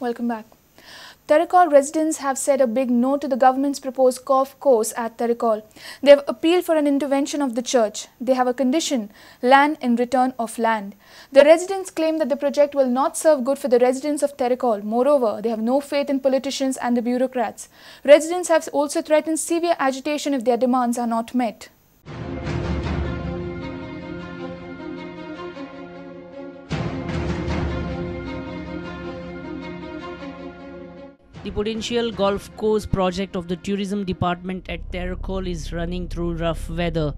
Welcome back. Terekhol residents have said a big no to the government's proposed golf course at Terekhol. They have appealed for an intervention of the church. They have a condition, land in return of land. The residents claim that the project will not serve good for the residents of Terekhol. Moreover, they have no faith in politicians and the bureaucrats. Residents have also threatened severe agitation if their demands are not met. The potential golf course project of the tourism department at Terekhol is running through rough weather.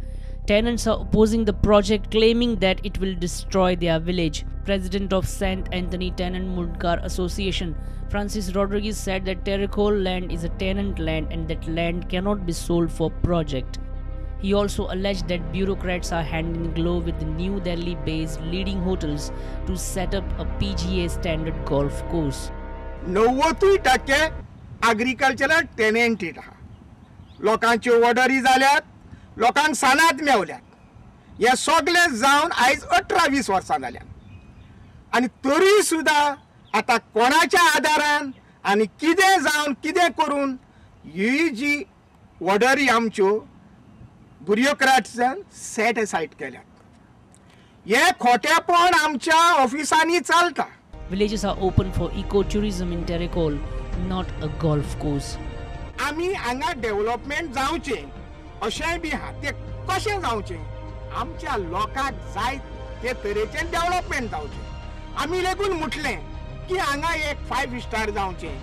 Tenants are opposing the project, claiming that it will destroy their village. President of St. Anthony Tenant Mundkar Association, Francis Rodriguez, said that Terekhol land is a tenant land and that land cannot be sold for project. He also alleged that bureaucrats are hand in glove with the New Delhi-based leading hotels to set up a PGA standard golf course. 90% agricultural टेनेंटीड आहा. लोकांच्यो ऑर्डरी जाल्यात, लोकांक सानात मेवल्यात. हे सगळें जावन आयज 18-20 वर्सां जाल्यात आनी तरी सुद्दां आतां कोणाच्या आदारान आनी कितें जावन कितें करून ही जी ऑर्डरी आमच्यो ब्युरोक्रेट्सान सेट एसायड केल्यात. हें खोटेपण आमच्या ऑफिसांनी चलता. Villages are open for eco-tourism in Terekhol, not a golf course. आमी हांगा डेव्हलपमेंट जावचें अशेंय बी आहा. तें कशें जावचें, आमच्या लोकांक जाय ते तरेचें डेव्हलपमेंट जावचें. आमी लेगून म्हटलें की हांगा एक 5 स्टार जावचें.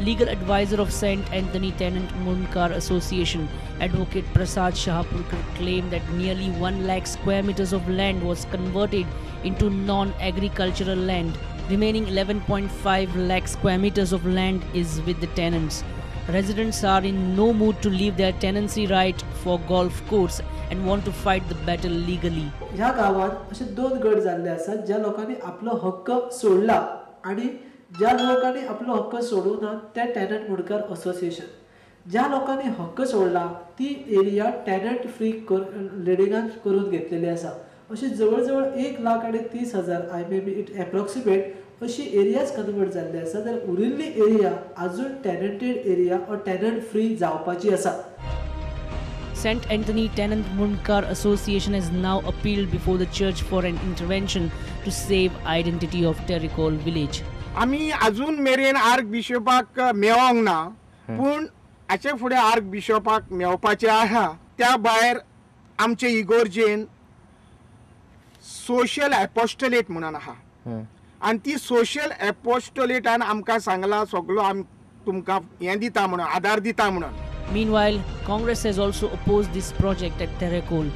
Legal advisor of St. Anthony Tenant Mundkar Association, Advocate Prasad Shahapurkar, claimed that nearly 1 lakh square meters of land was converted into non-agricultural land. Remaining 11.5 lakh square meters of land is with the tenants. Residents are in no mood to leave their tenancy right for golf course and want to fight the battle legally. ह्या गावात असे दोन गट जाल्ले आसात ज्या लोकांनी आपलो हक्क सोडला आणि ज्या लोकांनी आपलो हक्क सोडूंक ना त्या टेनंट मुंडकार असोसिएशन. ज्या लोकांनी हक्क सोडला ती एरिया टेनंट फ्री लिडिंगान करून घेतलेली आसा. अशी जवळ जवळ 1,30,000 I may be it approximate अशी एरियाज कन्वर्ट जाल्ली आसा. जाल्यार उरिल्ली एरिया अजून tenanted area or tenant free जावपाची आसा. St. Anthony Tenant Mundkar Association has now appealed before the church for an intervention to save identity of Terekhol village. आमी अजून मेरेन आर्क बिशपाक मेळोंक ना, पूण हाचे फुडें आर्क बिशपाक मेळपाचें आहा. त्या भायर आमचे इगोर्जेन सोशल एपोस्टलेट म्हणून आहा आनी ती सोशल एपोस्टलेटान आमकां सांगलां सगलो आम तुमकां हें दिता म्हणून, आदार दिता म्हणून. Meanwhile, Congress has also opposed this project at Terekhol.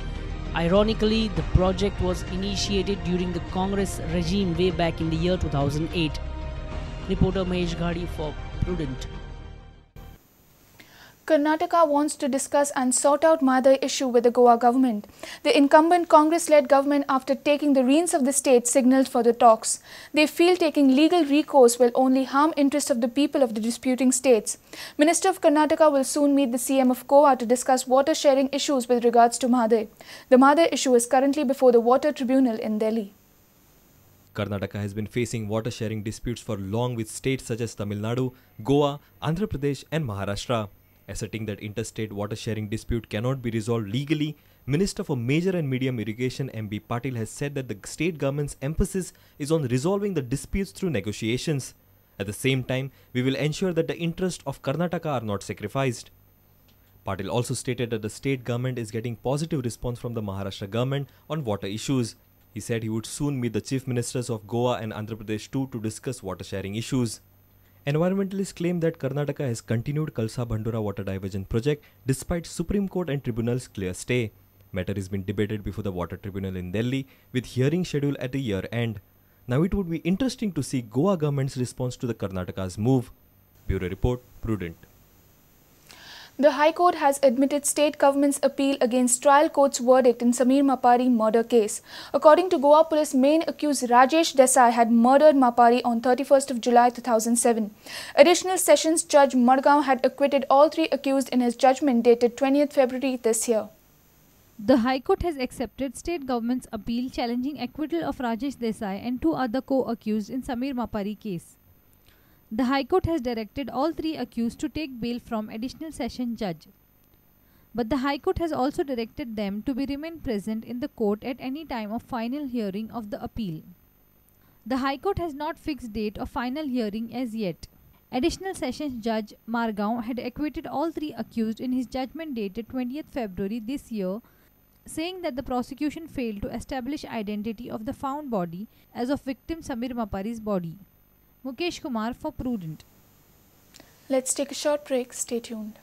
Ironically, the project was initiated during the Congress regime way back in the year 2008. Reporter Mahesh Ghadi for Prudent. Karnataka wants to discuss and sort out Mhadei issue with the Goa government. The incumbent Congress-led government, after taking the reins of the state, signalled for the talks. They feel taking legal recourse will only harm interests of the people of the disputing states. Minister of Karnataka will soon meet the CM of Goa to discuss water sharing issues with regards to Mhadei. The Mhadei issue is currently before the Water Tribunal in Delhi. Karnataka has been facing water sharing disputes for long with states such as Tamil Nadu, Goa, Andhra Pradesh and Maharashtra. Asserting that interstate water sharing dispute cannot be resolved legally, Minister for Major and Medium Irrigation M.B. Patil has said that the state government's emphasis is on resolving the disputes through negotiations. At the same time, we will ensure that the interests of Karnataka are not sacrificed. Patil also stated that the state government is getting positive response from the Maharashtra government on water issues. He said he would soon meet the chief ministers of Goa and Andhra Pradesh too to discuss water sharing issues. Environmentalists claim that Karnataka has continued Kalsa Bandura water diversion project despite Supreme Court and Tribunal's clear stay. Matter has been debated before the Water Tribunal in Delhi with hearing scheduled at the year end. Now it would be interesting to see Goa government's response to the Karnataka's move. Bureau Report, Prudent. The High Court has admitted state government's appeal against trial court's verdict in Samir Mapari murder case. According to Goa police, main accused Rajesh Desai had murdered Mapari on 31st of July 2007. Additional Sessions Judge Madgaon had acquitted all three accused in his judgment dated 20th February this year. The High Court has accepted state government's appeal challenging acquittal of Rajesh Desai and two other co-accused in Samir Mapari case. The High Court has directed all three accused to take bail from additional session judge. But the High Court has also directed them to be remain present in the court at any time of final hearing of the appeal. The High Court has not fixed date of final hearing as yet. Additional Sessions Judge Margao had acquitted all three accused in his judgment dated 20th February this year, saying that the prosecution failed to establish identity of the found body as of victim Samir Mapari's body. Mukesh Kumar for Prudent. Let's take a short break. Stay tuned.